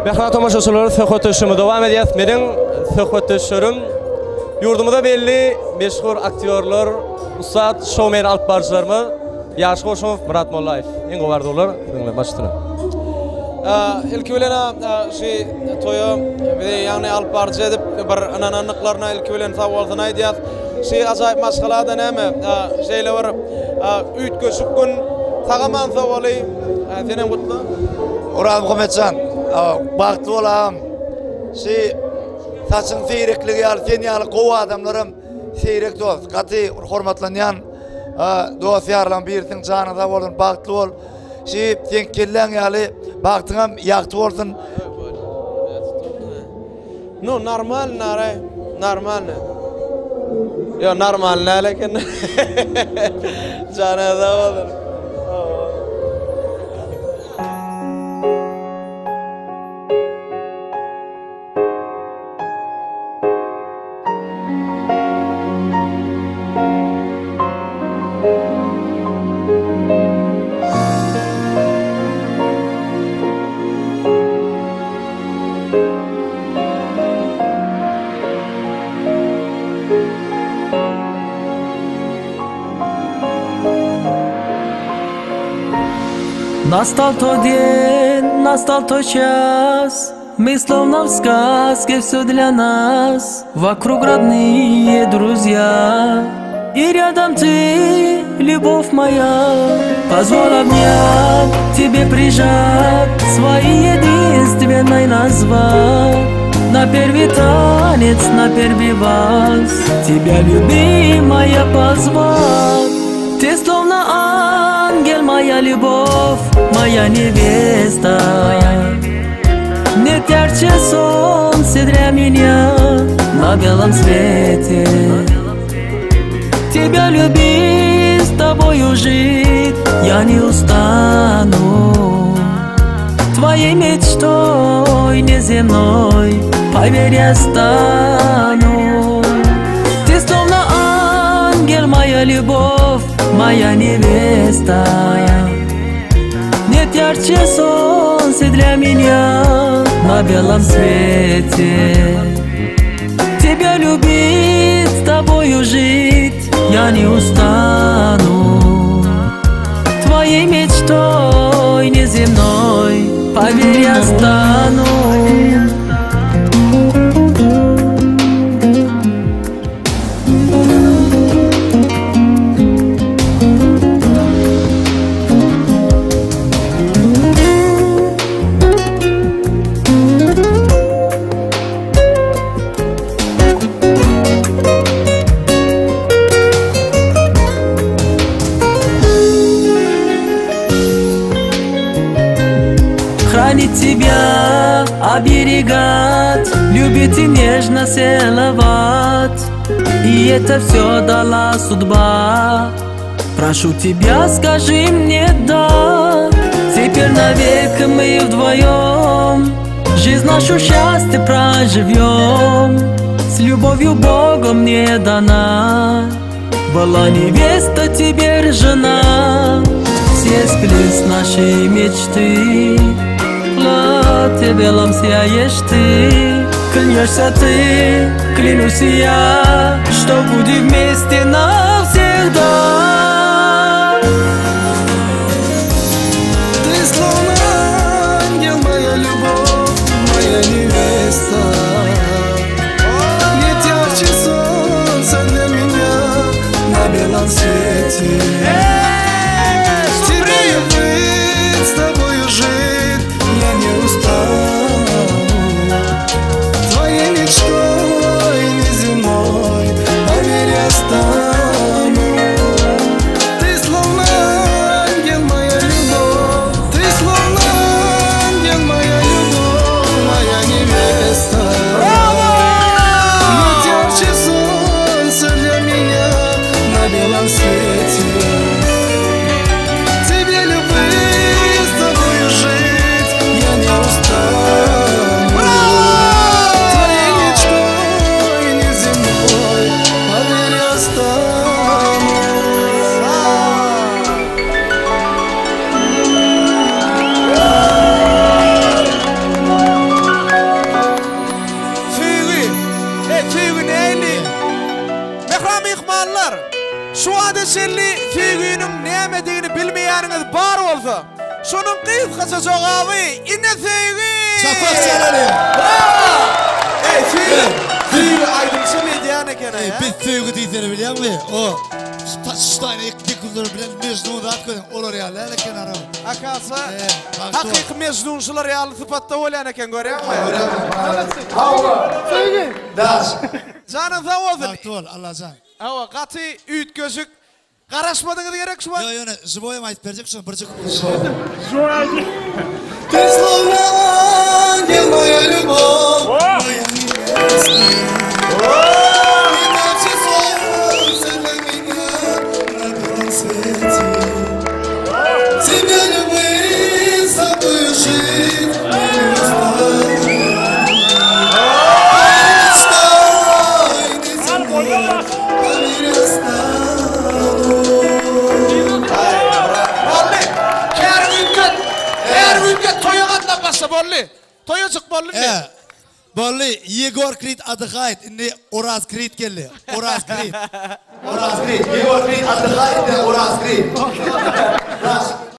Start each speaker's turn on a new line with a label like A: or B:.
A: Mähriban tomaşaçylar, söhbetdeşligimizi dowam edýäs. Meniň söhbetdeşlerim ýurdumyza belli meşhur aktýorlar, ussat şoumen alyp baryjylarymyz Ýaş Goşunow, Myrat Mollaýew. Iň gowy arzuwlar siziň bilen baş üstüne.
B: Ilki bilen şu toýa bizi ýagny alyp baryjy edip bir ynanandyklaryna ilki bilen sag bolsun aýdýas. Şu ajaýyp maşgalada näme şeýle bir üýtgeşik gün sag-aman sowaly. Senem gutla.
C: Orazmuhammetjan, bagtly bol agam. Şu saçyň seýrekligi ýaly sen ýaly gowy adamlaram seýrek dost. Gaty hormatlanýan dost ýarlaryň birisiň janyň sag bolsun, bagtly bol. Şu seň kelläň ýaly bagtyňam ýagty bolsun.
B: Nu normalny aray, normalny. Ýo normalny däl eken. Janyňyz sag bolsun.
D: Настал тот день, настал тот час Мы словно в сказке, все для нас Вокруг родные друзья И рядом ты, любовь моя Позволь обнять, тебе прижать Своей единственной назвать На первый танец, на первый вальс Тебя, любимая, позвать Ты словно ангел, моя любовь, моя невеста Нет ярче солнца для меня на белом свете Тебя любить, с тобою жить я не устану Твоей мечтой неземной, поверь, я стану Ты словно ангел, моя любовь, моя невеста Нет ярче солнца для меня на белом свете Тебя любить, с тобою жить я не устану Твоей мечтой неземной, поверь, я стану Хранить тебя, оберегать, любить и нежно целовать. И это все дала судьба. Прошу тебя, скажи мне да. Теперь навек мы вдвоем Жизнь нашу счастье проживем. С любовью Богом мне дана Была невеста, теперь жена. Все сплелись наши мечты. Платье белом сияешь ты Клянешься ты, клянусь и я Что будем вместе навсегда
E: Ты словно ангел, моя любовь, моя невеста Нет ярче солнца для меня на белом свете Тебе любить, с тобою жить я не устану Твоей мечтой неземной, поверь, я стану.
B: gysgaça jogaby, ine söýgi!
C: Çapak çalalyň!
B: Brawo! Eý, söýgi, söýgi aýdymçam edýän eken-ä.
C: Biz söýgi diýsene bilýäňmi? O Ştaýna ýykdylar bilen Mejnun zat görüň, olar ýaly däl eken araba.
B: Akasa, hakyky Mejnun şular ýaly sypatda bolýan eken görýäňmi?
C: Hawa. Söýgi. Daş.
B: Janyň sag bolsun.
C: Bagtly bol, Allajan.
B: Hawa, gaty üýtgeşik Garaşmadyňyz gerek şu wagt.
C: Ýok ýöne živoýam aýdyp berjek şony birjik
E: Ty slovno angel moja ljubov moja nevesta Inače solnce dla menja na belom sveti Tebe ljubim s toboju žit ne ustanu Mečtaj ti zemlje
B: Boldy. Käriňi üýtget. Käriňi üýtget. Toýa gatnap başla boldy. Toýa çyk boldy indi.
C: He. Boldy. Ýegor Krid adyhaýt. Indi Oraz Krid geldi. Oraz Krid. Oraz Krid. Ýegor Krid adyhaýt indi Oraz Krid. Daş.